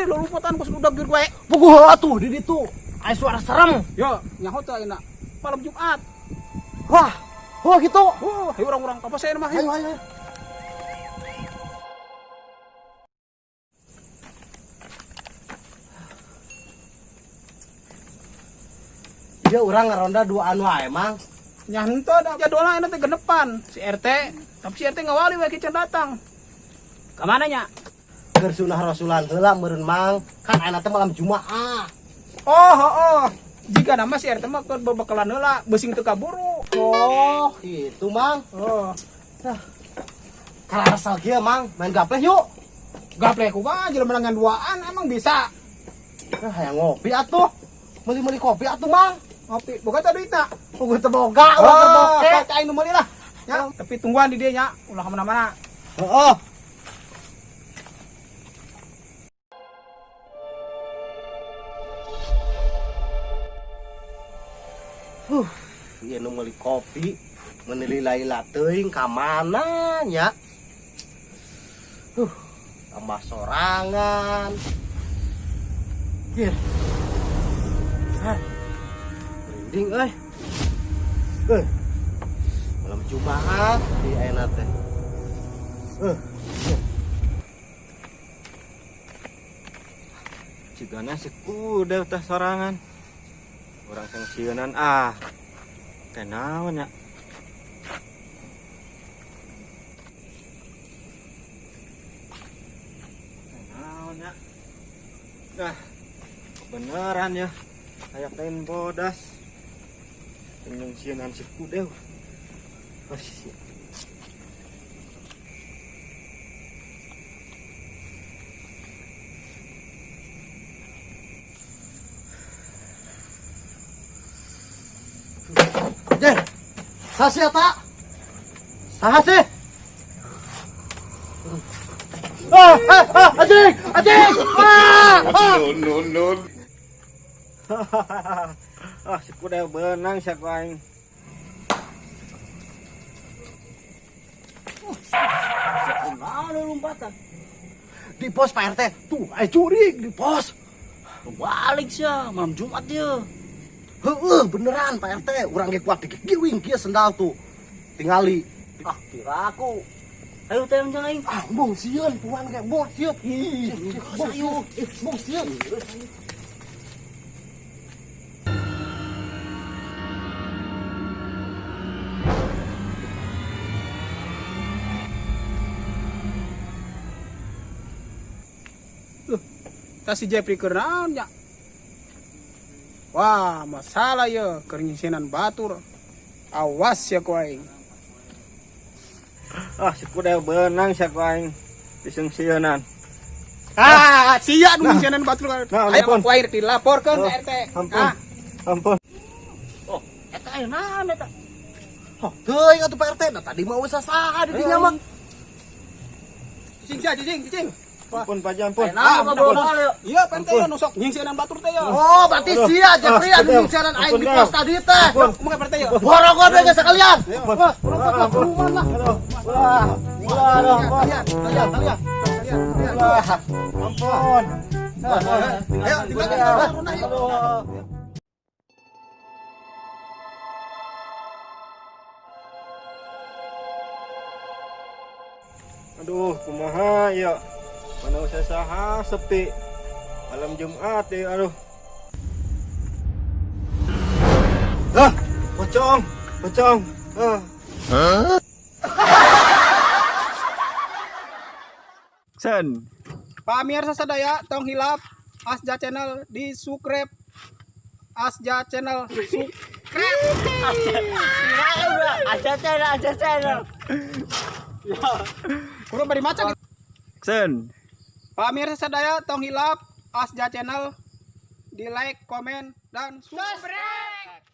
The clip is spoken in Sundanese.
sih lulumpatan kos udah geus wae. Puguh atuh di ditu. Aya suara serem. Yo, nyaho teh ayeuna. Malam Jumat. Wah, wah gitu. Oh, ayo urang-urang apa saya mah. Ayo ayo. Dia urang ngaronda dua anu ae, Mang. Nya henteu da jadwalna ayeuna teh genepan si RT, tapi si RT ngawali we can datang. Ka mana nya? Keur sunah rasulan heula meureun, Mang. Kan ayeuna teh malam Jumaah. Oh, oh, oh. Jika nama si RT mah keur bebekalan heula, beusing teu kaburu. Oh, gitu, Mang. Oh, Kalau asal kieu, Mang, main gapleh yuk. gapleh kumaha jelema menangan duaan emang bisa. Nah, hayang ngopi atuh. Meuli-meuli kopi atuh, Mang. Ngopi, boga teh duitna. Puguh teu boga, urang teu Oh, boke. kayak aing nu meuli lah. Ya, tapi tungguan di dieu nya, ulah ka mana-mana. Heeh. Huh, ieu nu meuli kopi, meuni lila teuing ka mana nya? Huh, tambah sorangan. Jir. Hah. Merinding euy. Malam Jumat di ayeuna teh. Cigana si kuda teh sorangan. Urang sangsieunan ah. Teh naon ya? Teh naon ya? Nah, beneran ya. Kayak lain bodas. Nyungsieunan si kuda. Wah, Jer, saha eta? Saha sih? Ah, ah, ah, anjing, anjing! Ah, ah. No, no, no. Ah, si kuda benang sia ku aing. Kumaha lompatan? Di pos Pak RT, tuh aya jurig di pos. Balik sia, malam Jumat ya. Heeh, beneran Pak RT, urang ge kuat digiwing kieu sendal tuh. Tingali. Ah, kira aku. Ayo teh jangan aing. Ah, embung sieun puan ge, embung sieun. Ih, ayo, ih, embung sieun. Tas si Jepri keur naon nya? Wah, masalah ya, keur nyingsieunan batur. Awas ya ku aing. Ah, si kuda benang sia ku aing. Disungsieunan. Ah, sia nu nyingsieunan batur. Nah, Ayo ampun. ku aing dilaporkeun ke Oh, RT. Ampun. Ah, Ampun. Oh, eta aya naon eta? Oh, teuing atuh Pak RT, da tadi mah usah saha di dinya mah. cicing sia, cicing, cicing. Wah. Ampun, Pak Haji, ampun. Aya naon ngobrol yuk. Iya, Pak RT ya nusok nyingsieunan batur teh ya. Oh, berarti sia Jepri anu Aduh. nyingsieunan aing di Ampun, pos tadi teh. Ampun. Kumaha Pak RT ya? Borong we geus sekalian. Ampun. Wah, urang teh kuruman lah. Aduh. Ulah. Ulah, aduh, ampun. Kalian, kalian, kalian. Kalian, Ulah. Ampun. Ayo, tinggalkan kita runah yuk. Aduh. Aduh, kumaha ya? Mana usah saha sepi. Malam Jumat ya, aduh. Ah, pocong, pocong. Ah. Sen. Pamirsa sadaya tong hilap Asja Channel di subscribe. Asja Channel subscribe. Ada channel, ada channel. Kudu bari maca gitu. Sen. Pamirsa sadaya tong hilap Asja Channel di like, komen, dan subscribe.